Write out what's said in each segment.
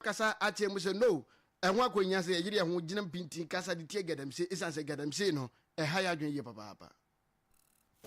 Kasa akyerɛ mu sɛ no, ɛho akɔhia sɛ yɛyere yɛn ho gyina mpintin kasa de tia gadamsey esiane sɛ gadamsey no ɛha yɛn adwene yie papaapa.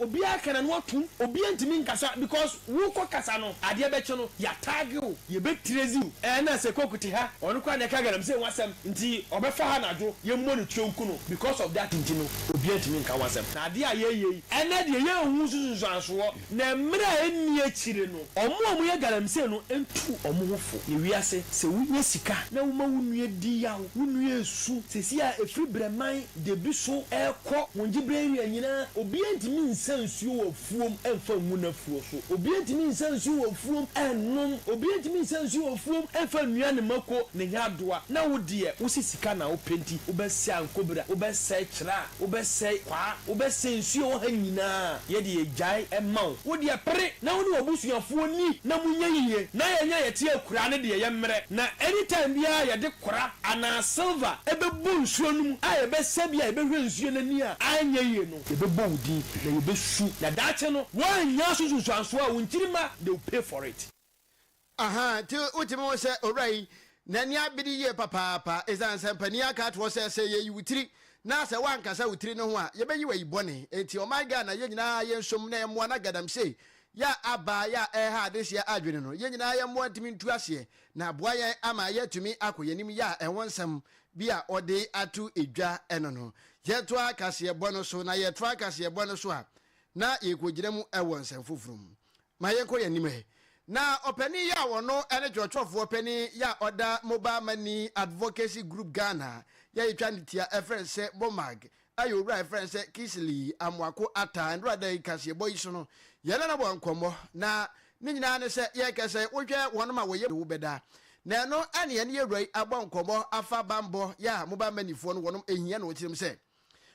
Obiara ka n'ano atom, obiara ntumi nkasa because wo kɔ kasa no adeɛ bɛkye no yɛ atag wo, yɛ bɛ trace wo, ɛɛ na sɛ Koku te ha ɔno koraa na ɛka galamsey ho asɛm nti ɔbɛfa ha anadwo yɛ mmɔ no tuo nku no because of that nti no obiara ntumi nka ho asɛm. Na adeɛ a yɛyɛ yi ɛnɛ deɛ yɛnhu so nsunsuansoɔ na mmerɛ a ɛnni akyire no wɔn a wɔyɛ galamsey no ntu wɔn ho fo. Yɛ wiase sɛ wo nya sika na wo ma wo nua di yaw, wo nua resu seesei a ɛfiri brɛman Debi so rekɔ wɔn gyebrɛ area nyinaa, obiara ntumi nsa nsuo wɔ afuom mfa ngu n'afuo so, obiara ntumi nsa nsuo wɔ afuom nnom, obiara ntumi nsa nsuo wɔ afuom mfa nnua ne mako, ne nyaadoa, na wo deɛ wose sika na wopɛ nti wobɛsɛe ankobra, wobɛsɛe kyerɛ, wobɛsɛe kwaa, wobɛsɛe nsuo a ɛwɔ ha nyinaa, yɛ deɛ yɛgyae ma wo, wo deɛ pere na wo ne w'abusuafoɔ nni na monyɛ yie, na yɛn a yɛte akuraa no deɛ yɛmmrɛ, na anytime biara yɛde kora anaa silver bɛbɔ nsuo no mu a yɛbɛsa bi a yɛbɛhwɛ nsuo no ani a anyɛ yie no, yɛbɛbɔ wo din na yɛbɛsu, na daakye no woannya so nsunsuansoɔ a, wo nkyirimma they will pay for it. Ahaa, nti wotumi hu sɛ owura yi n'ani abere yie papaapa esiane sɛ mpanin aka ato hɔ sɛ sɛ yɛyi wo tiri na sɛ woankasa wo tiri no ho a yɛbɛyi wo ayi bɔne. Enti ɔman Ghana yɛn nyinaa yɛnsom na yɛmmoa na gadamsey yɛ a aba yɛ a ɛreha adehyeɛ adwene no yɛn nyinaa yɛmmoa ntumi ntu aseɛ na aboa yɛn ama yɛatumi akɔ yɛn anim yɛ a ɛho nsɛm bi a ɔde ato dwa no no. Yɛtoa kaseɛbɔ no so na yɛtoa kaseɛbɔ no so a na yɛkɔgyina mu wɔ nsɛm foforɔ mu. Ma yɛnkɔ yɛn anim ɛ. Na ɔpanin yi a ɔno ne twerɛtwerɛfoɔ panin yi a ɔda Mobile Money Advocacy Group Ghana yɛ yɛtwa ne tia ɛfrɛ no sɛ MOMAG ɛyɛ owura a yɛfrɛ no sɛ Kingsley Amoako Attah nnora da yi kaseɛbɔ yi so no yɛne no bɔ nkɔmmɔ na ne nyinaa ne sɛ yɛkɛ sɛ wohwɛ wɔnom a wɔyɛ wo bɛda na ɛno ɛne yɛne yɛwura yi abɔ nkɔmmɔ afa banbɔ yɛ a mobile money foɔ no wɔnom ɛhia na wɔkyerɛ mu sɛ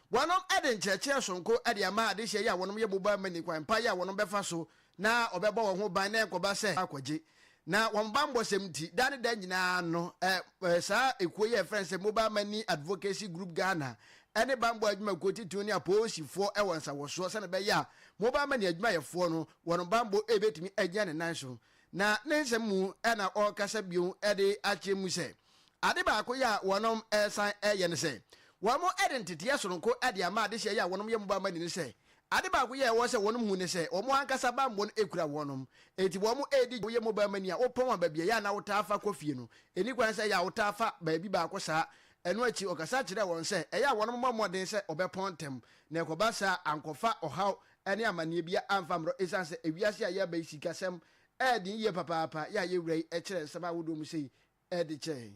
Wɔnom de nkyerɛkyerɛ sononko de ama adehyeɛ yi a wɔnom yɛ mobile money kwan pa yi a wɔnom bɛfa so na wɔbɛbɔ wɔn ho ban na ɛnkɔba sɛ akɔgye na wɔn banbɔsɛm nti da ne da nyinaa no ɛ saa ekuo yi a yɛfrɛ no sɛ Mobile Money Advocacy Group Ghana ɛne banbɔ adwumakuo titiriw ne apolisifoɔ ɛwɔ nsawɔsoɔ sɛne ɛbɛyɛ a mobile money adwumayɛfoɔ no wɔn banbɔ ɛbɛtumi agyina ne nan so na ne nsɛm mu ɛna ɔrekasa bio ɛde akyerɛ mu sɛ Ade baako yɛ a wɔnom resan reyɛ ne sɛ, wɔn de nteteɛ sononko de ama adehyeɛ yɛ a wɔnom yɛ mobile money no sɛ, ade baako yɛ a ɛwɔ sɛ wɔnom hu ne sɛ, wɔn ankasa banbɔ no kura wɔnom. Enti wɔn redi woyɛ mobile money a, wopɔn a baabi a ɛyɛ a na wotaa fa kɔ fie no, ɛnni kwan sɛ ɛyɛ a wotaa fa baabi baako saa. Ɛno akyi, ɔkasa kyerɛɛ wɔn sɛ, ɛyɛ a wɔnom mmɔ mmɔden sɛ wɔbɛpɔn ntɛm, na ɛkɔba saa a, ankɔfa ɔhaw ne amanneɛ biara amfa mmrɛ esiane sɛ ewiase a yɛreba yi sikasɛm ɛyɛ den yie papaapa yɛ a yɛwura yi kyerɛ nsɛm ahodoɔ mu sei de kyerɛ yɛn.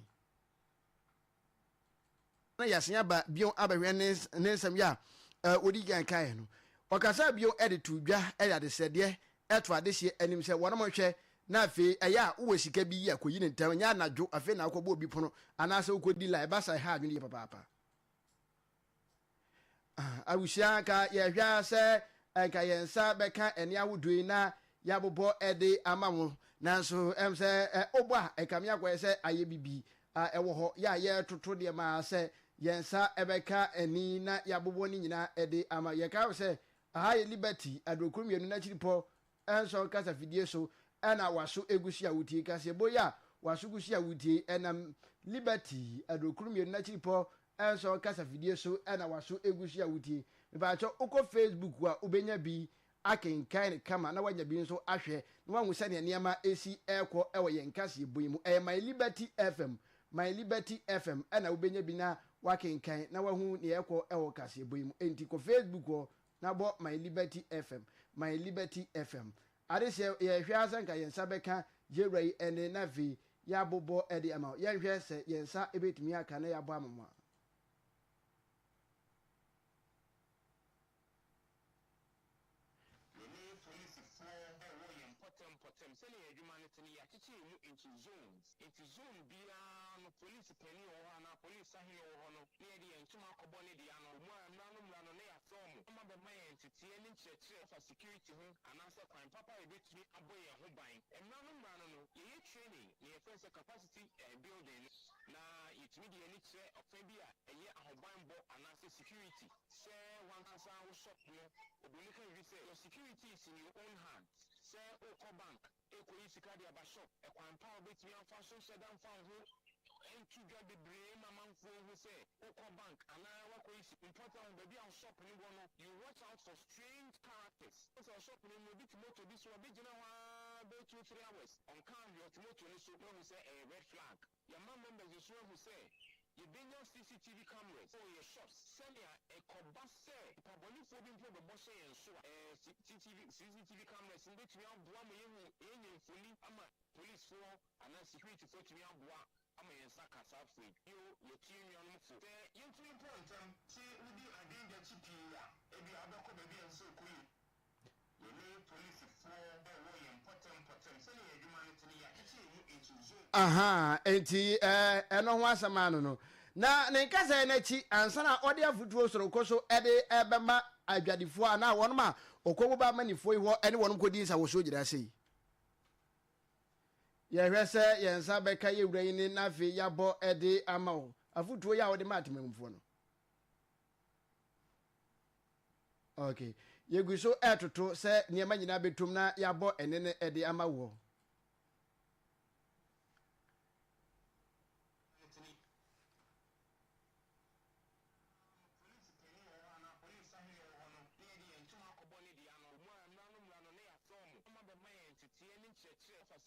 Na yɛasan aba bio abɛhwɛ ne ne nsɛm yɛ a ɔdi kan kaeɛ no. Ɔkasaa bio de too dwa de adesrɛdeɛ to adehyeɛ anim sɛ wɔnom nhwɛ na afei ɛyɛ a wowɔ sika bi yi a kɔyi no ntɛm, ɛnyɛ anadwo afei na wokɔbɔ obi pono anaasɛ wokɔdi line, ɛba saa ɛha adwene yie papaapa. Abusua, anka yɛhwɛ ara sɛ anka yɛn nsa bɛka ɛnne ahodoɔ yi na yɛabobɔ de ama mo. Nanso ɛm sɛ wobɔ a, ɛkame akɔyɛ sɛ ayɛ bibi a ɛwɔ hɔ yɛ a yɛretoto nneɛma ara sɛ yɛn nsa bɛka ɛnne yi na yɛabobɔ ne nyinaa de ama. Yɛkae wo sɛ aha yɛ Liberty aduokron mmienu n'akyiripɔ nson kasafidie so na w'aso gu so a wotie. Kaseɛbɔ yi a w'aso gu so a wotie yi, ɛnam Liberty aduokron mmienu n'akyiripɔ nson kasafidie so na w'aso gu so a wotie. Mepaakyɛw wokɔ Facebook a wobɛnya bi akenkan no kama na woanya bi nso ahwɛ na woahu sɛdeɛ nneɛma si rekɔ wɔ yɛn kaseɛbɔ yi mu. Ɛyɛ My Liberty FM, My Liberty FM na wobɛnya bi na woakenkan na woahu nea ɛrekɔ wɔ kaseɛbɔ yi mu. Enti kɔ Facebook hɔ na bɔ My Liberty FM, My Liberty FM. Adehyeɛ, yɛhwɛ ara sɛ nka yɛn nsa bɛka yɛwura yi ɛnne na afei yɛabobɔ de ama wo. Yɛnhwɛ sɛ yɛn nsa bɛtumi aka na yɛabɔ ama mo a. Yɛne polisifoɔ wɔ yɛn mpɔtam mpɔtam. Sɛdeɛ yɛn adwuma no te no, yɛakyekyɛ yɛn mu into zones. Enti zone biara no, polisi panin a ɔwɔ hɔ anaa polisi sahene a ɔwɔ hɔ no, na yɛde yɛn ntoma akɔbɔ ne dea no. Wɔn a mmara no mmara no, na yɛafrɛ wɔn ama bɛma yɛn nteteɛ ne nkyerɛkyerɛ fa security ho anaasɛ kwan papa a yɛbɛtumi abɔ yɛn ho ban. Mmara no mmara no no, yɛyɛ training, nea yɛfrɛ no sɛ capacity building no, na yɛtumi de yɛn ani kyerɛ ɔfa bi a ɛyɛ ahobanbɔ anaasɛ security. Sɛ w'ankasa wo shop no, oburoni ka biribi sɛ, your security is in your own hands. Sɛ wokɔ bank. Ɛrekɔyi sika de aba shop. Ɛkwan pa a wobɛtumi afa so nhyɛ da mfa wo ho nto dwa bebree ma amanfoɔ nhu sɛ wokɔ bank anaa woakɔyi sika. Mpɔtam hɔ, baabi a wo shop no wɔ no, you watch out for strange characters. Wohu sɛ wo shop no mu, obi te motor bi so, ɔbɛgyina hɔ ara bɛyɛ 2, 3 hours, ɔnkaa hwee, ɔte motor no so, na wahu sɛ ɛyɛ red flag. Yɛama members nso ahu sɛ yɛbɛnya CCTV cameras wɔ yɛn shops sɛnea ɛkɔba sɛ nipabɔnefoɔ bi mpo bɛbɔ hyɛ yɛn so a, CCTV, CCTV cameras no bɛtumi aboa ma yɛahu, yɛanya mfoni ama policefoɔ anaa securityfoɔ atumi aboa ama yɛn nsa aka saa afei. Bio, yɛtu yɛn nuanom fo sɛ yɛntumi mpɔn ntɛm. Sɛ wodi adwene da akyi pii a, ebia wobɛkɔ baabi a ɛnsɛ sɛ wokɔ yie. Yɛne polisifoɔ a wɔwɔ yɛn mpɔtam mpɔtam, sɛdeɛ yɛn adwuma no te no, yɛakyekyɛ yɛn mu into zones. Ahaa, enti ɛɛ, ɛno ho asɛm ano no. Na ne nkasɛɛ no akyi, ansa na ɔde afotuo soronko so de rebɛma adwadifoɔ anaa wɔnom a wɔkɔ mobile money foɔ yi hɔ ne wɔnom kɔdi nsawɔsoɔ nyinaa sei. Yɛhwɛ sɛ yɛn nsa bɛka yɛn wura yi ne na afei yɛabɔ de ama wo afotuo yi a wode ma atemammufoɔ no. Okay. Yɛgu so ɛretoto sɛ nneɛma nyinaa bɛtum na yɛabɔ ɛne no ɛde ama woɔ.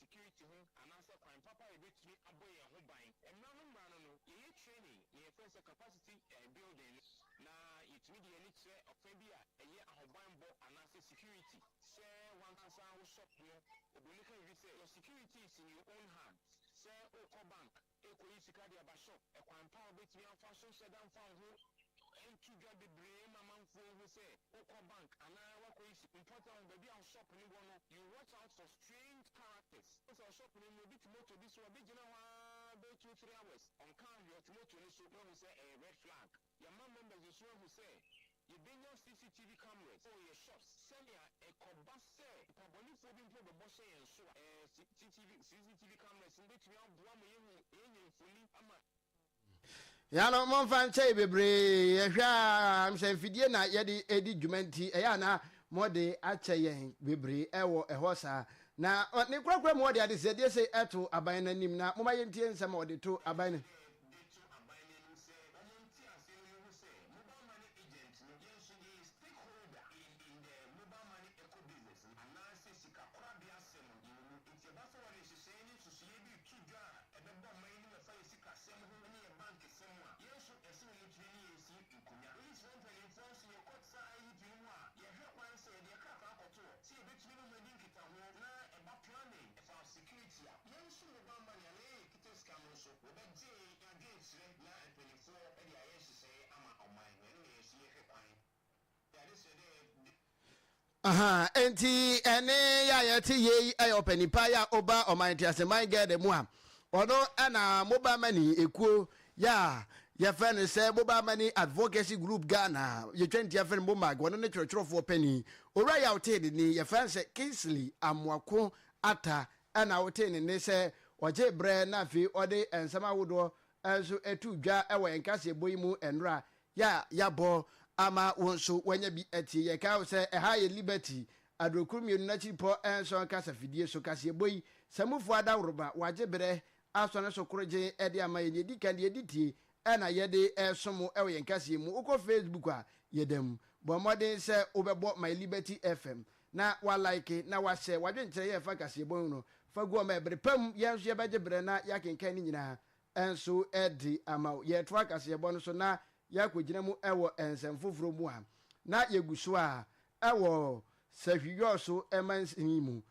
Security ho anaasɛ kwan papa a yɛbɛtumi abɔ yɛn ho ban. Mmara no mmara no no, yɛyɛ training na yɛfrɛ no sɛ capacity building no, na yɛtumi de yɛn ani kyerɛ ɔfa bi a ɛyɛ ahobanbɔ anaasɛ security. Sɛ w'ankasa wo shop no, oburoni ka biribi sɛ, Your security is in your own hands. Sɛ worekɔ bank rekɔyi sika de aba shop, ɛkwan pa a wobɛtumi afa so nhyɛ da mfa wo ho nto dwa bebree ma amanfoɔ nhu sɛ wokɔ bank anaa woakɔyi sika. Mpɔtam hɔ, baabi a wo shop no wɔ no, you watch out for strange characters. Wohu sɛ wo shop no mu, obi te motor bi so, ɔbɛgyina hɔ ara bɛyɛ 2, 3 hours, ɔnkaa hwee, ɔte motor no so, na wahu sɛ ɛyɛ red flag. Yɛama members nso ahu sɛ yɛbɛnya CCTV cameras wɔ yɛn shops sɛnea ɛkɔba sɛ nipabɔnefoɔ bi mpo bɛbɔ hyɛ yɛn so a, CCTV, CCTV cameras no bɛtumi aboa ma yɛahu, yɛanya mfoni ama. Yano momfa nkyɛe bebree yɛhwɛ a sɛ mfidie na yɛde edi dwuma nti ɛyɛ a na mode akyɛ yɛn bebree ɛwɔ ɛhɔ saa na ne korakora mu ɔde adesrɛdeɛ sei ɛto aban no anim na momma yɛntie nsɛm a ɔde to aban no De to aban no anim sɛ wɔn nte aseɛ na wɔnhu sɛ mobile money agent no yɛn nso yɛyɛ stakeholder in in the mobile money eco business no anaasɛ sika korabea asɛm no yɛwɔ mu nti ɛba sɛ wɔde nhyehyɛeɛ ne nsusuiɛ bi reto dwa a ɛbɛbɔ ɔman anim ɛfa yɛn sikasɛm ho ne yɛn bankesɛm a, yɛn nso ɛsɛ wɔn tumi ne yɛn si nkonnwa. Polisifoɔ mpanimfoɔ nso yɛkɔ saa IGP no hɔ a, yɛhwɛ kwan sɛ yɛde yɛn krataa akɔto hɔ sɛ yɛbɛtumi ne wɔn adi nkitaho na ɛba planning ɛfa security a, yɛn nso mobile money anaa yɛn yɛkita sika no nso wɔbɛgye yɛn adwenkyerɛ na mpanimfoɔ de ayɛ nhyehyɛeɛ ama ɔman no. Ɛno na yɛn nso yɛhwɛ kwan. Aha, enti ɛne yɛ a yɛte yei ɛyɛ ɔpanin pa yɛ a ɔba ɔman nteaseman Ghana mu a ɔno ɛna mobile money ekuo yɛ a yɛfrɛ no sɛ mobile money advocacy group Ghana yɛtwa ntia frɛ no MOMAG ɔno ne twerɛtwerɛfoɔ panin owura yɛ a ɔtee ne ni yɛfrɛ no sɛ Kingsley Amoako Atta ɛna wotee ne ne sɛ ɔgye berɛ na afei ɔde nsɛm ahodoɔ nso ɛtu dwa ɛwɔ yɛn kaseɛbɔ yi mu ɛnora Yɛ a yɛabɔ ama wo nso woanya bi atie. Yɛkae wo sɛ ɛha yɛ Liberty, Adurokuru mmienu no akyiripɔ nson kasafidie so kaseɛbɔ yi. Samufo adaworoba, wɔagye berɛ asɔ ne so korogyen de ama yɛn. Deɛ ɛdi kan, deɛ ɛdi tie na yɛde resom wo wɔ yɛn kaseɛ mu. Wokɔ Facebook a, yɛda mu. Bɔ mmɔden sɛ wobɛbɔ My Liberty FM na woalike na woahyɛ w'adwenkyerɛ yɛ ɛfa kaseɛbɔ ho no fa gu hɔ ma ɛbere pa mu yɛn nso yɛbɛgye berɛ na yɛakenkan ne nyinaa nso de ama wo. Yɛretoa kaseɛbɔ no so na yɛakɔgyina mu wɔ nsɛm foforɔ mu a, na yɛgu so a wɔ Sahwi-Yɔso mansini mu.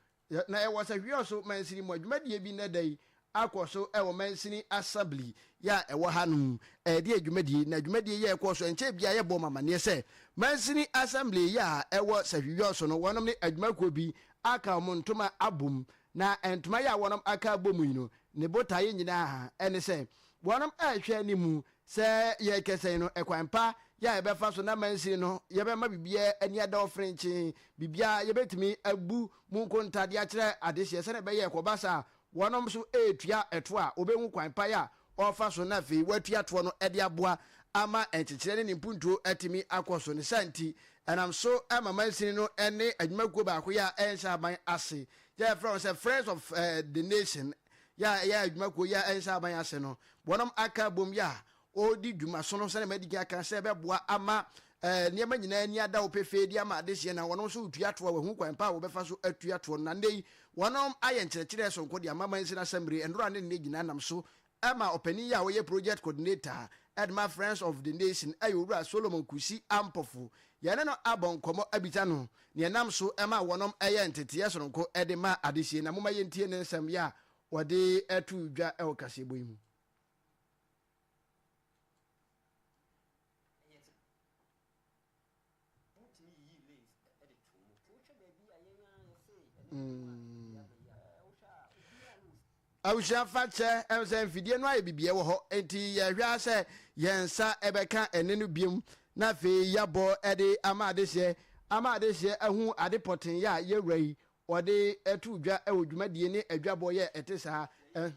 Na ɛwɔ Sahwi-Yɔso mansini mu a, dwumadie bi nnɛ da yi akɔ so wɔ mansini assembly yɛ a ɛwɔ ha no mu. Ɛdeɛ dwumadie? Na dwumadie yi a ɛkɔɔ so ɛnkyɛɛ biara yɛbɔɔ mo amaneɛ sɛ mansini assembly yɛ a ɛwɔ Sahwi-Yɔso no, wɔnom ne adwumakuo bi aka wɔn ntoma abom Na ntoma yi a wɔnom aka abɔ mu yi no, ne botaeɛ nyinaa ne sɛ wɔnom rehwɛ anim sɛ yɛrekɛsɛn yi no, ɛkwan pa yɛ a yɛbɛfa so na mansini no yɛbɛma biribiara ani ada hɔ frenkyen, biribiara yɛbɛtumi abu mu nkonta de akyerɛ adehyeɛ sɛdeɛ ɛbɛyɛ ɛkɔba saa a wɔnom nso retua ɛtoɔ a wɔbɛhu kwan pa yɛ a wɔfa so na afei wɔatua toɔ no de aboa ama nkyekyerɛ ne ne mpuntuo atumi akɔ so. Ne saa nti, ɛnam so ma mansini no ne adwumakuo baako yɛ a ɛnhyɛ aban ase. yɛ yɛfrɛ wɔn sɛ Friends of the Nation yɛ a ɛyɛ adwumakuo yɛ a ɛnhyɛ aban ase no, wɔnom aka abom yɛ a wɔredi dwumasono sɛdeɛ madi kan aka sɛ ɛbɛboa ama nneɛma nyinaa ani ada hɔ pefee de ama adehyeɛ na wɔnom nso retua toɔ a wɔahu kwan pa a wɔbɛfa so atua toɔ no. Na nnɛ yi wɔnom ayɛ nkyerɛkyerɛ sononko de ama mansin asɛmmire nnora ne nnɛ nyinaa nam so ma ɔpanin yi a ɔyɛ Project Coordinator de ma Friends of the Nation yɛ Owura Solomon Kusi Ampofo. Yɛne no abɔ nkɔmmɔ abisa no nea ɛnam so ma wɔnom yɛ nteteɛ sononko de ma adehyeɛ na momma yɛntie ne nsɛm yɛ a wɔde too dwa wɔ kaseɛbɔ yi mu. Abusua fa kyɛ ɛm sɛ mfidie no ayɛ bibie wɔ hɔ nti yɛhwɛ a sɛ yɛn nsa ɛbɛka ɛne no biom na afei yɛabɔ ɛde ama adehyeɛ ama adehyeɛ ahu ade pɔten yɛ a yɛwura yi wɔde ɛto dwa ɛwɔ dwumadie ne adwabɔ yɛ ɛte saa ɛ.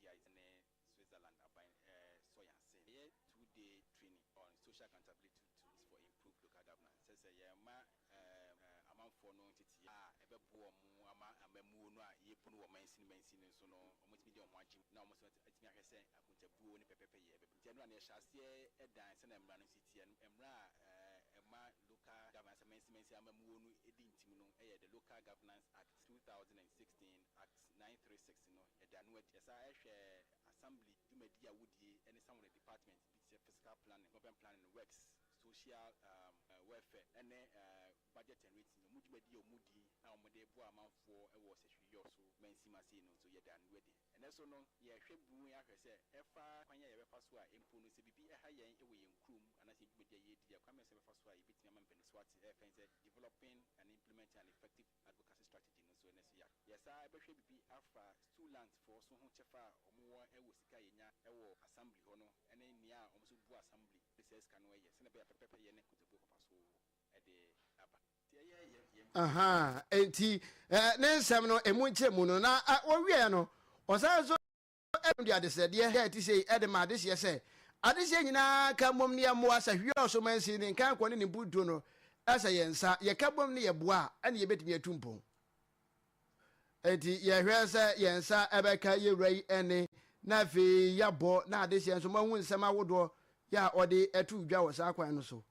GIZ ne Switzerland aban sɔ yɛn ase. Yɛyɛ two-day training on social accountability tools for improved local governance, kyerɛ sɛ yɛma amanfoɔ no nteteeɛ a ɛbɛboa wɔn ama amammuo no a yɛbu no wɔ mansini mansini no so no wɔatumi de wɔn ho agye mu na wɔn nso atumi ahwɛ sɛ akontabuo ne pɛpɛpɛyɛ bɛba. Nti ɛno a na yɛhyɛ aseɛ dan sɛdeɛ mmara no si teɛ no, mmara a ɛma local governance anaasɛ mansi mansi amammuo no di ntim no yɛ the Local Governance Act, 2016, Act 936 no, yɛda ano adi. Yɛsan hwɛ Assembly dwumadi a wodie ne some of the departments bi te sɛ Physical Planning, Urban Planning, Works, Social Welfare ne Budget and Rating, wɔn dwumadi a wɔdi a wɔde boa amanfoɔ wɔ sɛhwiyɔ so mansin ase no nso yɛda ano adi. Ɛnnɛ nso no, yɛhwɛ bu ahwɛ sɛ ɛfa kwan a yɛbɛfa so a mpo no sɛ biribi ha yɛn wɔ yɛn kurom anaasɛ yɛn dwumadi a yɛredi a, kwan bɛn so yɛbɛfa so a yɛbɛtumi ama mpanimfoɔ ate, ɛyɛ fɛn sɛ developing and implementing an effective advocacy strategy no nso ɛnnɛ nso yɛa. Yɛsan bɛhwɛ biribi afa Siouxland foɔ so ho kyɛfa a wɔn wɔ wɔ sika a yɛnya wɔ assembly hɔ no ne nea wɔn nso boa assembly de saa sika no yɛ sɛnea ɛbɛyɛ a pɛpɛpɛyɛ ne nkotabuo papa so de aba. Nti ɛyɛ yɛn yɛn. Ahaa, enti eh, ne nsɛm no emu nkyerɛmu no, na eh, wɔwieɛ no, ɔsan nso de adesrɛdeɛ a ɛte sei de ma adehyeɛ sɛ, Adehyeɛ nyinaa ka mmom ne yɛmmoa sɛ Hwiɔso mansin ne nkankɔ ne ne mpuntuo no sɛ yɛn nsa, yɛka bom ne yɛboa a, ɛne yɛbɛtumi atu mpɔn. Enti yɛhwɛ sɛ yɛn nsa bɛka yɛn wura yi nne, na afei yɛabɔ na adehyeɛ nso moahu nsɛm ahodoɔ yɛ a ɔde to dwa wɔ saa kwan no so.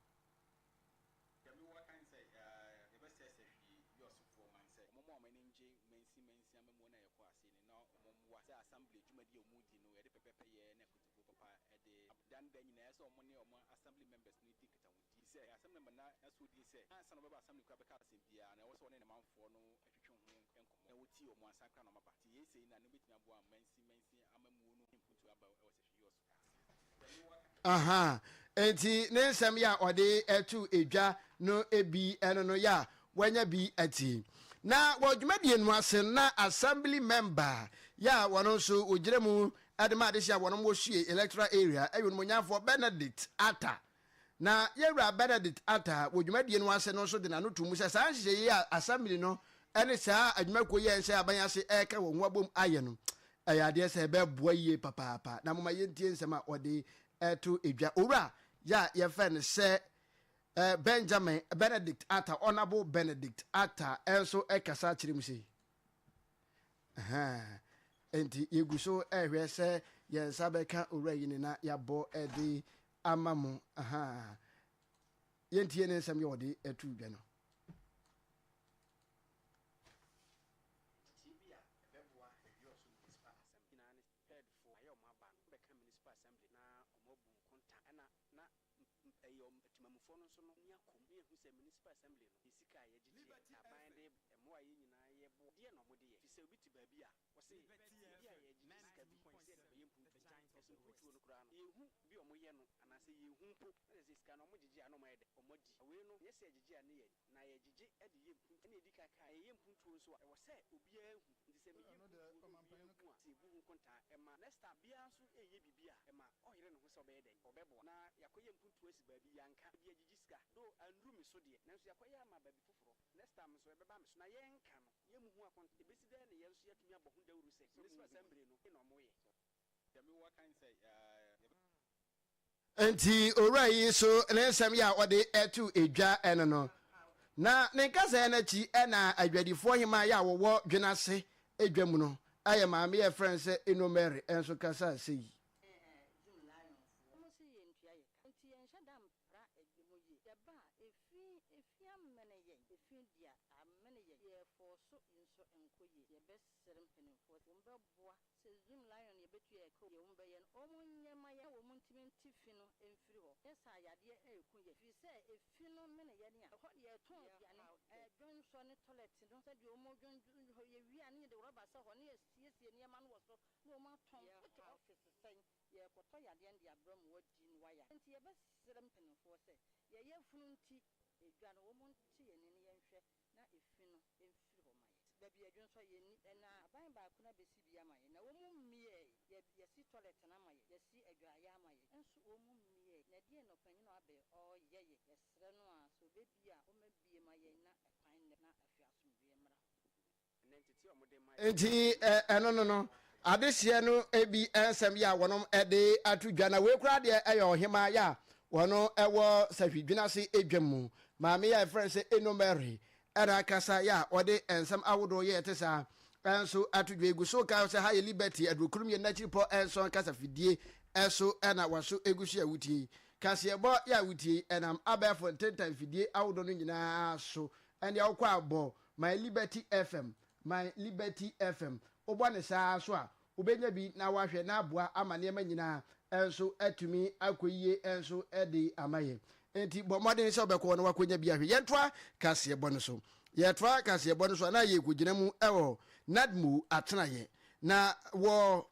Deɛ mewɔ aka ne sɛ, yɛbɛsɛsɛ hwee wiɔsofoɔ man sɛ wɔmma wɔn ani ngye mansin mansin amammuo no a yɛkɔ aseɛ no na wɔmmoa sɛ assembly dwumadie a wɔredi no yɛde pɛpɛpɛyɛ ne akotokuo papa de da ne da nyinaa ɛsɛ sɛ wɔne wɔn assembly members no di nkitahodie. Sɛ ɛyɛ assembly member na n'asodie sɛ ansa na ɔbɛba assembly koraa bɛka asɛm biara no ɛwɔ sɛ ɔne ne manfoɔ no twetwe ho nkɔmmɔ na wɔtie wɔn ansa koraa na wɔaba. Nti yei sei na no bɛtumi aboa mansin mansin amammuo no mpuntuo aba wɔ sɛhwɛ yi ɔso. Ahaa, enti ne nsɛm yɛ a ɔde to dwa no bi no no yɛ a wanya bi atie. Na wɔ dwumadie no ase no na Assembly Member yɛ a wɔn nso wɔgyina mu de ma adehye a wɔnom wɔ Sue Electoral Area ɛyɛ Onimuonyamfoɔ Benedict Atta. Na Yɛwura Benedict Atta wɔ dwumadie no ase no nso de n'ano too mu sɛ saa nhyehyɛeɛ yi a Assembly no ne saa adwumakuo yi a ɛnhyɛ aban ase reka wɔn ho abom ayɛ no ɛyɛ adeɛ sɛ ɛbɛboa yie papaapa. Na momma yɛntie nsɛm a ɔde to dwa. Owura yɛ a yɛfrɛ no sɛ Benjamin Benedict Atta, Honourable Benedict Atta nso kasa kyerɛ mu sei. Enti yɛgu so rehwɛ sɛ yɛn nsa bɛka owura yi ne na yɛabɔ de ama mo. Yɛntie ne nsɛm yɛ ɔde to dwa no. Nteteɛ bi a ɛbɛboa Ahwiɔso Municipal Assembly nyinaa ne sɛ PEDfoɔ ayɛ wɔn aba no bɛka Municipal Assembly na wɔabu nkonta ɛna na ɛyɛ wɔn atimamufoɔ no nso no ani akɔ mu na yɛahu sɛ Municipal Assembly no yɛ sika a yɛgyegyeɛ aban de mmoa a yɛn nyinaa yɛboa deɛ na wɔde yɛ firi sɛ obi te baabi a wɔse baabi a yɛgyegye sika bi sɛ yɛde kɔyɛ mpuntuo nanso mpuntuo no koraa no yɛnhu bi a wɔyɛ no anaasɛ yɛnhu mpo na kyerɛ sɛ sika no wɔgyegye a na wɔayɛ dɛn wɔadi na wei no nyɛ sɛ yɛgyegye a na yɛadi na yɛgyegye de yɛ mpuntuo ɛna ɛdi kan kaa yɛyɛ mpuntuo nso a ɛwɔ sɛ obiara hu nti sɛ meyɛ mpuntuo na obiara hu a sɛ yɛbu ho nkontaa ɛma next time biara nso reyɛ biribi a ɛma ɔyere ne ho sɛ ɔbɛyɛ dɛn ɔbɛboa na yɛakɔyɛ mpuntuo asi baabi yɛanka ebi agyegye sika though annuru me so deɛ nanso yɛakɔyɛ ama baabi foforɔ next time nso ɛbɛba me so na yɛnka no yɛmmu ho akontaa ɛbɛsi dɛn na yɛn nso yɛatumi abɔ ho dawuro sɛ municipal assembly no na wɔyɛ. Enti owura yi nso ne nsɛm yi a ɔde to dwa no no, na ne nkasɛɛ no akyi na adwadifoɔ hemaa yi a wɔwɔ Dwenase dwa mu no yɛ maame yi a yɛfrɛ no sɛ Eno Mary nso kasaa sei. Sɛ Zoom Lion yɛbɛtua yɛ ka o, deɛ wɔn bɛyɛ no wɔn nyɛ ma yɛn na wɔn ntumi nte fi no mfiri hɔ, nyɛ saa yadeɛ ɛreku yɛn, firi sɛ efi no mene yɛn a, ɛhɔ deɛ yɛtɔn aduane, dwonsɔ ne toilet no sɛdeɛ wɔn dwondwo hɔ, yɛwie a ne yɛde rɔba sɛ hɔ ne yɛsiesie nneɛma no wɔ so na wɔn atɔn, wote office sɛn, yɛrekɔtɔ yadeɛ no de abrɛ wɔn wɔadi na wɔayare, nti yɛbɛsrɛ mpanimfoɔ sɛ yɛn yafunu nti edwa no wɔn nte yɛn ani na yɛnhwɛ na efi no mfiri hɔ ma yɛn. Baabi a dwonsɔ yɛnni, na aban baako no abɛsi bi ama yɛn, na wɔn mmiɛɛ, yɛ, yɛasi tɔlɛt no ama yɛn, yɛasi adwaeɛ ama yɛn, nso wɔn mmiɛɛ. Na ɛdeɛn na ɔpanin a ɔaba yi ɔreyɛ yɛn? Yɛsrɛ no ara, sɛ ɔbɛbie a, ɔmmɛbie ma yɛn na ɛkwan nnɛ na afei asomdwoeɛ mmra hɔ. Enti ɛno no no, adehyeɛ no bi nsɛm yɛ a wɔnom de ato dwa. Na wei koraa deɛ ɛyɛ ɔhemaa yɛ a wɔno wɔ Sahwi-Dwenase dwam mu. Maame yi a yɛfrɛ no sɛ Eno Mary ɛna akasa yɛ a ɔde nsɛm ahodoɔ yɛ ɛte saa nso ato dwa. Egu so ka sɛ ha yɛ Liberty aduokron mmienu n'akyiripɔ nson kasafidie ɛso ɛna waso egu so yɛ wotie yi. Kaseɛbɔ yɛ a wotie yi ɛnam abɛɛfo ntentan fidie ahodoɔ no nyinaa so. Ɛndeɛ wokɔ a bɔ My Liberty FM, My Liberty FM. Wobɔ no saa ara nso a, wobɛnya bi na woahwɛ na aboa ama nneɛma nyinaa nso atumi akɔ yie nso de ama yɛn. Enti bɔ mmɔden sɛ wobɛkɔ hɔ na woakɔnya bi ahwɛ. Yɛntoa kaseɛbɔ no so. Yɛtoa kaseɛbɔ no so a, na yɛrekɔgyina mu wɔ NADMO atenaeɛ. Na wɔ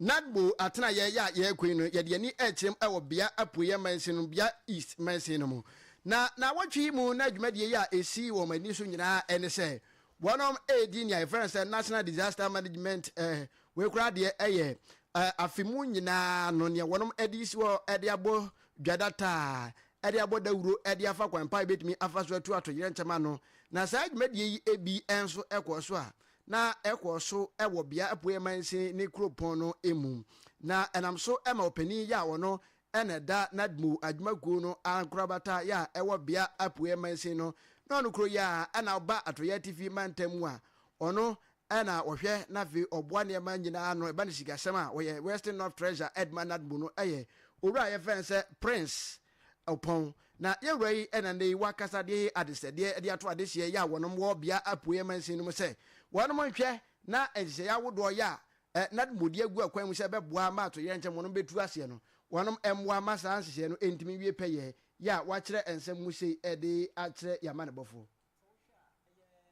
Nadmo atenaeɛ yɛ a yɛrekɔ yi no, yɛde yɛn ani rekyerɛ mu wɔ Bea Apueeɛ Mansin no, Bea East Mansin no mu. Na naawɔtwe yi mu na dwumadie yi a ɛsii wɔn ani so nyinaa ne sɛ wɔnom redi nea yɛfrɛ no sɛ National Disaster Management eh, wei koraa deɛ ɛyɛ eh, afe mu nyinaa no nea wɔnom de si hɔ de abɔ dwadataa de abɔ dawuro de afa kwan pa a yɛbɛtumi afa so atu atoyerɛnkyɛm ano. Na saa dwumadie yi bi nso kɔɔ so a na ɛkɔɔ so wɔ Bea Apueeɛ Mansin ne kuropɔn no mu, na ɛnam so ma ɔpanin yi a ɔno na ɛda NADMO adwumakuo no ankorabata yɛ a ɛwɔ Bea Apueeɛ Mansin no, na ɔno kuro yi ara na ɔba Atɔeɛ Atifi Mantam mu a ɔno na ɔhwɛ na afei ɔboa nneɛma nyinaa ano ɛba no sikasɛm a ɔyɛ Western North Treasurer Edma NADMO no yɛ owura a yɛfrɛ no sɛ Prince Ɔpɔn, na yɛn wura yi na nnɛ yi wakasa de adesrɛdeɛ de ato adehyeɛ yɛ a wɔnom wɔ bea apueɛ mansin no mu sɛ wɔnom nhwɛ na nhyehyɛeɛ ahodoɔ yɛ a NADMO de agu akwan mu sɛ ɛbɛboa ma atoyerɛnkyɛm wɔnom bɛtu aseɛ no wɔnom mmoa ma saa nhyehyɛeɛ no ntumi nwie pɛyɛ yɛ a wakyerɛ nsɛm mu sei de akyerɛ yɛn amanebɔfoɔ. Sɛ wohwɛ a,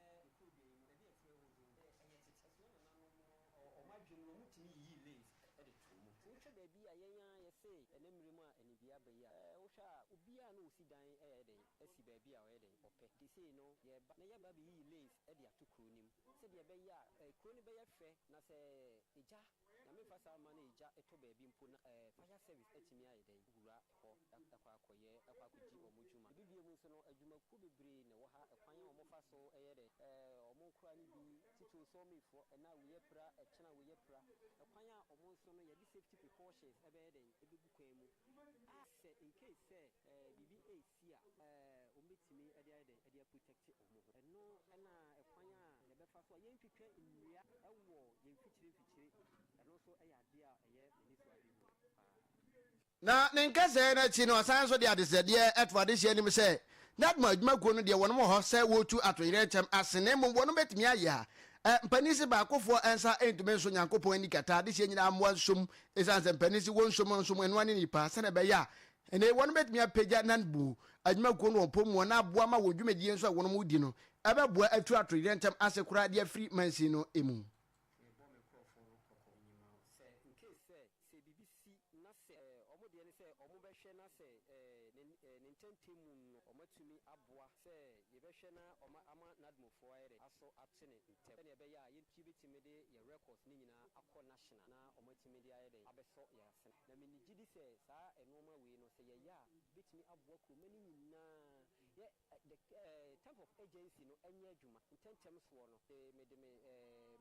ɛyɛ kuro dua yi mu, baabi a ɛfrɛ hɔ Zone, ɛyɛ tete. Ɛso na nananom no, wɔn adwene no, wɔtumi yiyii lanes de too mu. Sɛ wohwɛ baabi a yɛn ara yɛse ɛnɛ mmere mu a anibue aba yi a, wohwɛ a, obiara na ɔsi dan yɛ dɛn asi baabi a ɔyɛ dɛn ɔpɛ. Nti sei no, yɛreba na yɛreba abɛyiyi lanes de ato kuro no mu sɛdeɛ ɛbɛyɛ a kuro no bɛyɛ fɛ na sɛ egya Nyame mfa saa mma no egya tɔ baabi mpo na fire service atumi ayɛ dɛn wura hɔ akɔ akɔyɛ akɔ akɔdi wɔn dwuma. Ebi bio mu nso no adwumakuo bebree na ɛwɔ ha ɛkwan a wɔn fa so yɛ dɛn wɔn nkora no bi titiriw sawmill foɔ ɛna wei apira ɛkyena wei apira ɛkwan a wɔn nso no yɛde safety precautions ɛbɛyɛ dɛn ɛbɛgu kwan mu a sɛ in case sɛ biribi resi a wɔbɛtumi de ayɛ dɛn de aprotɛkte wɔn ho. Ɛno na ɛkwan a yɛbɛfa so a yɛntwitwa nnua wɔ yɛn mfikyire mfikyire, ɛno nso yɛ adeɛ a ɛyɛ m'anisoadehunu paa. Na ne nkasɛɛ no akyi no, ɔsan nso de adesrɛdeɛ to adehyeɛ anim sɛ, NADMO adwumakuo no deɛ wɔnom wɔ hɔ sɛ wɔretu atoyerɛnkyɛm ase na mmom wɔnom bɛtumi ayɛ a mpanin se baakofoɔ nsa ntumi nso Nyankopɔn ani kata adehyeɛ nyinaa mmoa nsom ɛsiane sɛ mpanin se wɔnsom nsom ɛnoa ne nipa sɛdeɛ ɛbɛyɛ a ɛnɛ wɔnom bɛtumi apagya NADMO adwumakuo no wɔn pɔ mu na aboa ma wɔn dwumadie nso a wɔnom redi no ɛbɛboa atu atoyerɛnkyɛm ase koraa de afiri mansin no mu. Mebɔ me nkurɔfoɔ no kɔkɔ menyima wo sɛ in case sɛ sɛ biribi si na sɛ wɔn deɛ ne sɛ wɔn bɛhwɛ na sɛ ne ne ntɛntɛm mu no wɔn atumi aboa sɛ yɛbɛhwɛ na wɔn ama NADMOfoɔ ayɛ dɛ asɔ ate ne ntɛm sɛdeɛ ɛbɛyɛ a yɛn yɛbɛtumi de yɛn records no nyinaa akɔ national na wɔn atumi de ayɛ dɛn abɛsɔ yɛn asene na me gyidi sɛ saa nnoɔma wei no sɛ yɛyɛ a bɛtumi aboa kuroma no nyinaa yɛ the terms of agency no nyɛ adwuma ntɛntɛm soɔ no de mede me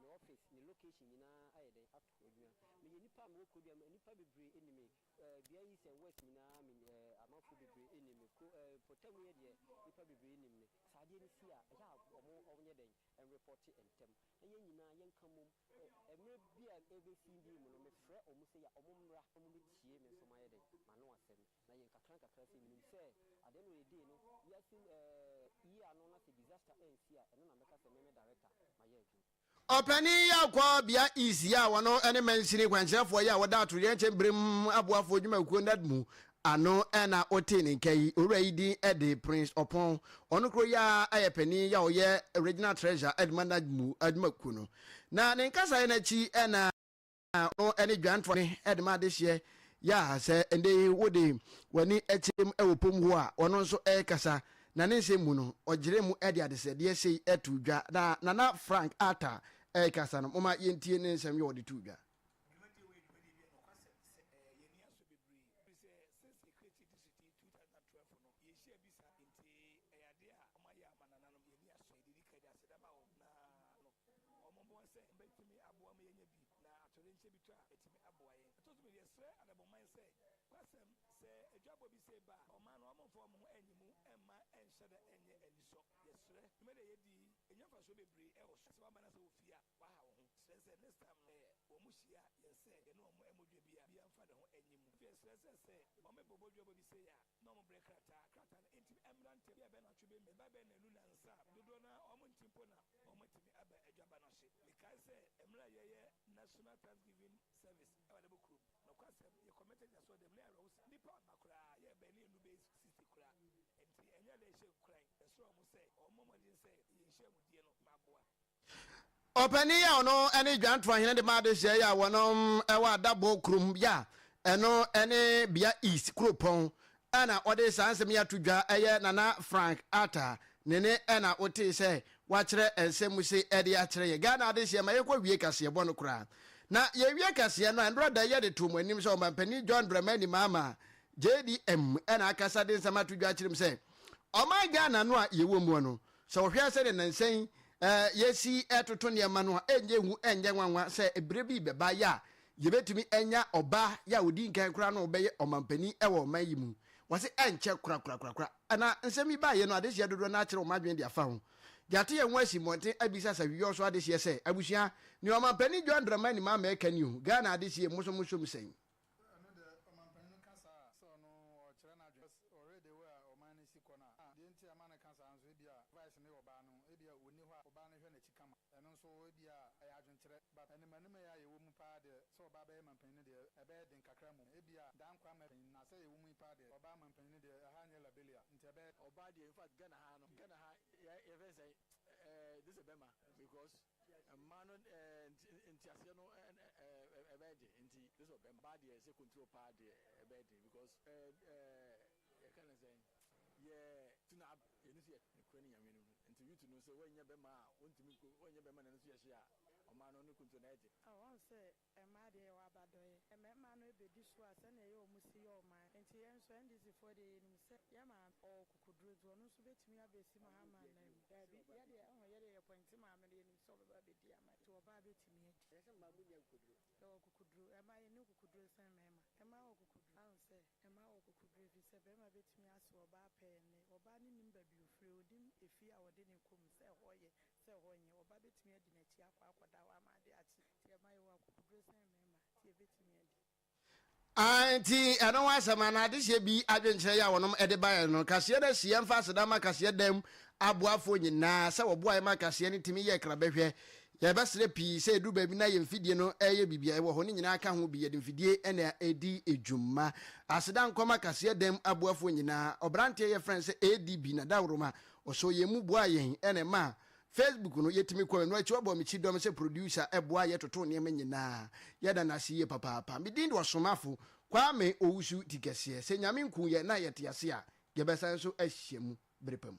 me. Me office ne location nyinaa ayɛ dɛn ato adwuma. Meyɛ nipa a mewɔ kuro bi a nnipa bebree nim me. Eh, bea East and West nyinaa me eh, amanfoɔ bebree nim me. Kuro eh, mpɔtam yɛ deɛ nnipa bebree nim me. Sɛ adeɛ no si a, ɛyɛ a wɔn wɔnyɛ dɛn nrepɔte ntɛm na yɛn nyinaa yɛnka mmom. Eh, mmerɛ bi a ɛbɛsi bi mu no, mefrɛ wɔn sɛ ya wɔn mmra na wɔmmɛtie me nso mayɛ dɛn m'ano asɛm. Na yɛ nkakra nkakra sei, menim sɛ at the end of the day no, wiase mu eh, year no na sɛ disaster ansi a, ɛno na mɛka sɛ me me director mayɛ adwuma. Ɔpanin yi akɔ bea East yi a wɔno ne mansini kwankyerɛfoɔ yi a wɔda atoyerɛnkyɛm berem aboafoɔ dwumakuo NADMU ano na wotee ne nka yi. Owura yi din de Prince Ɔpɔn. Ɔno koro yi ara yɛ panin yi a ɔyɛ Regional Treasurer de ma NADMU adwumakuo no. Na ne nkasaeɛ no akyi na. No ne dwantoa ne de ma adehyeɛ yɛ a sɛ ɛndɛ yi wode w'ani kyerɛ mu wɔ pom hɔ a ɔno nso ɛrekasa na ne nsɛm mu no ɔgyerɛ mu de adesrɛdeɛ sei to dwa na Nana Frank Arthur ɛrekasa no moma yɛntie ne nsɛm yɛ ɔde too dwa. Dwumadie wei yɛ dwumadie bi a nokwasɛm sɛ ɛyɛ yɛn ani asɔ bebree ɛfiri sɛ since yɛ create district yi 2012 no yɛnhyia bi saa nti ɛyɛ adeɛ a wɔayɛ ama nananom yɛn ani asɔ yɛde di ka de aseda ma wɔn na no Wɔn mmoa sɛ wɔbɛtumi aboa ma yɛanya bi, na atoyerɛnkyɛm bi tɔ a, atumi aboa yɛn. Ɛtɔ so mmienu, yɛsrɛ Adabɔman sɛ, kwasɛm, sɛ adwabɔ bi sei ba a, ɔman no wɔmfa wɔn ho nnye mu mma ɛnhyɛ da nyɛ anisɔ. Yɛsrɛ, dwumadi a yɛdi yi, yɛnya mfasoɔ bebree wɔ so. Sɛ woaba na sɛ wɔ fie a, woaha wo ho. Yɛsrɛ sɛ next time no, sɛ wɔn hyia yɛn sɛ yɛne wɔn mmɔ dwa bi a, obiara mfa ne ho nnye mu. Afei yɛsrɛ sɛ, sɛ wɔbɛbɔ dwabɔ bi sei a, na wɔn brɛ krataa, krataa no ntumi mmra ntɛm, ebia bɛyɛ nnawɔtwe bɛ mmienu, bɛyɛ nnanu nnansa a, dodoɔ no ara wɔn nte mpo na wɔatumi aba adwaba no ase. Mekae sɛ mmerɛ a yɛyɛ National Thanksgiving Service wɔ Adabo kurom, nokwasɛm, yɛkɔ Methodist asɔrdan mu na ɛyɛ awerɛho sɛ nnipa amma koraa, yɛbɛn ne yɛnnu bɛyɛ 60 koraa. Enti ɛnyɛ adeɛ a ɛhyɛ nkuran. Yɛsrɛ wɔn sɛ wɔmmɔ mmɔden sɛ yɛn nhyiamudie no mmaboa. Ɔpanin yi a ɔno ne Dwantoa hene de ma adehyeɛ yi a wɔnom wɔ Adabo kurom yɛ a ɛno ne Bia East kuropɔn ɛna ɔde saa nsɛm yi ato dwa ɛyɛ Nana Frank Arthur ne ne ɛna wotee sɛ wakyerɛ nsɛm mu se ɛde akyerɛ yɛ Ghana adehyeɛ ma yɛnkɔ wie kaseɛbɔ no koraa na yɛwie kaseɛ no a nnora da yi yɛde too mo anim sɛ Ɔmanpanin John Dramani Mahama JDM ɛna akasa de nsɛm ato dwa akyerɛ mu sɛ ɔman Ghana no a yɛwɔ muo no Sɛ wɔhwɛ sɛdeɛ nnansa yi yɛsi toto nneɛma no a, ɛnyɛ hu, ɛnyɛ nwanwa sɛ berɛ bi rebɛba yɛ a yɛbɛtumi anya ɔbaa yɛ a ɔdi nkan koraa na ɔbɛyɛ ɔmampanin wɔ ɔman yi mu. Wɔse ɛnkyɛ korakorakorakora. Na nsɛm yi baeɛ no, adehyeɛ dodoɔ no ara kyerɛ wɔn adwene de afa ho. Yɛate yɛn ho asi mmɔnten abisa Sahwiyɔɔ so adehyeɛ sɛ, Abusua, nea ɔmampanin John Dramani Mahama reka ni o, Ghana adehyeɛ, moso mosom sɛn? Ɛno deɛ ɔmanpanin no ka saa a sɛ ɔno ɔkyerɛ n'adwene because ɔhwɛ the way a ɔman no si kɔ no a deɛ nti a ɛma no ka saa nso ebia vice no yɛ ɔbaa no ebia ɔnni hɔ a ɔbaa no hwɛ n'akyi kama ɛno nso ebia ɛyɛ adwenkyerɛ but animanim yi a yɛwɔ mu paa deɛ sɛ ɔbaa bɛyɛ manpanin no deɛ ɛbɛyɛ den kakra mmom ebia Dankwa mɛpanyin na sɛ yɛwɔ mu yi paa deɛ ɔbaa manpanin no deɛ ɛha nyɛ Liberia nti ɛbɛyɛ Ɔbaa deɛ infact Ghana ha no Ghana ha yɛ yɛfrɛ no sɛn ɛɛ gye sɛ bɛma because Mmaa no nteaseɛ no ɛbɛyɛ den nti this ɔbɛma baa deɛ sɛ control paa deɛ ɛbɛyɛ den because yɛka ne sɛn yɛ tu na yɛn nso yɛ nokorɛ ne nyame no mu nti youth no sɛ wɔnyɛ bɛma a wɔntumi nko wɔnyɛ bɛma na ɛno nso yɛ hye a ɔmaa no ne control na ɛyɛ den. Wahu sɛ mmaa deɛ yɛwɔ abadɔeɛ. Mmarima no bɛdi so a sɛdeɛ ɛyɛ wɔn si yɛ ɔman. Nti yɛn nso NDC foɔ deɛ yɛnim sɛ yɛn maame ɔwɔ kokoduro nti ɔno nso bɛtumi abɛsi Mahama anan mu. Daabi, yɛdeɛ ɛho yɛdeɛ yɛ pɔinte maame no yɛnim sɛ ɔbɛba abɛdi ama yɛn. Nti ɔbaa bɛtumi adi. Ɛsɛ sɛ mmaa munya akokoduro. Yɛwɔ akokoduro. Mmaa yɛnni akokoduro sɛn mmarima. Mmaa wɔ akokoduro. Ahu sɛ mmaa wɔ akokoduro ɛfiri sɛ barima bɛtumi ase ɔbaa pɛɛ nnɛ. Ɔbaa no nnim baabi ɔfiri, ɔnim efie a wɔde no rekɔ mu, sɛ ɛhɔ yɛ, sɛ ɛhɔ nyɛ. Ɔbaa bɛtumi adi n'akyi akɔ akɔda hɔ ama ade akye. Nti ɛma yɛwɔ akokoduro sɛn mmarima, nti yɛbɛtumi adi. Aane, nti ɛno ho asɛm anaa adehyeɛ bi adwenkyerɛ yi a wɔnom de baeɛ no, kaseɛ no asi. Yɛmfa aseda mma kaseɛ dan mu aboafoɔ nyinaa sɛ wɔboaeɛ ma kaseɛ no tumi yɛɛ krabɛhwɛ. Yɛbɛsrɛ pii sɛ ɛduru baabi na yɛn mfidie no reyɛ biribi a ɛwɔ hɔ no nyinaa ka ho bi, yɛde mfidie na ɛdi dwuma. Aseda nkɔma kaseɛ dan mu aboafoɔ nyinaa. Ɔberanteɛ yɛfrɛ no sɛ ADB Nadaworoma, ɔsɔɔ yɛn mu boaa yɛn na ɛmaa Facebook no yɛtumi kɔ ɛno akyi wabɔ me kyidɔm sɛ producer ɛboa yɛ toto nneɛma nyinaa yɛda no ase yie papaapa me din de ɔsomafo Kwame Owusu Tikɛseɛ sɛ Nyame nku yɛ na yɛte ase a yɛbɛsan nso ahyia mu bere pa mu.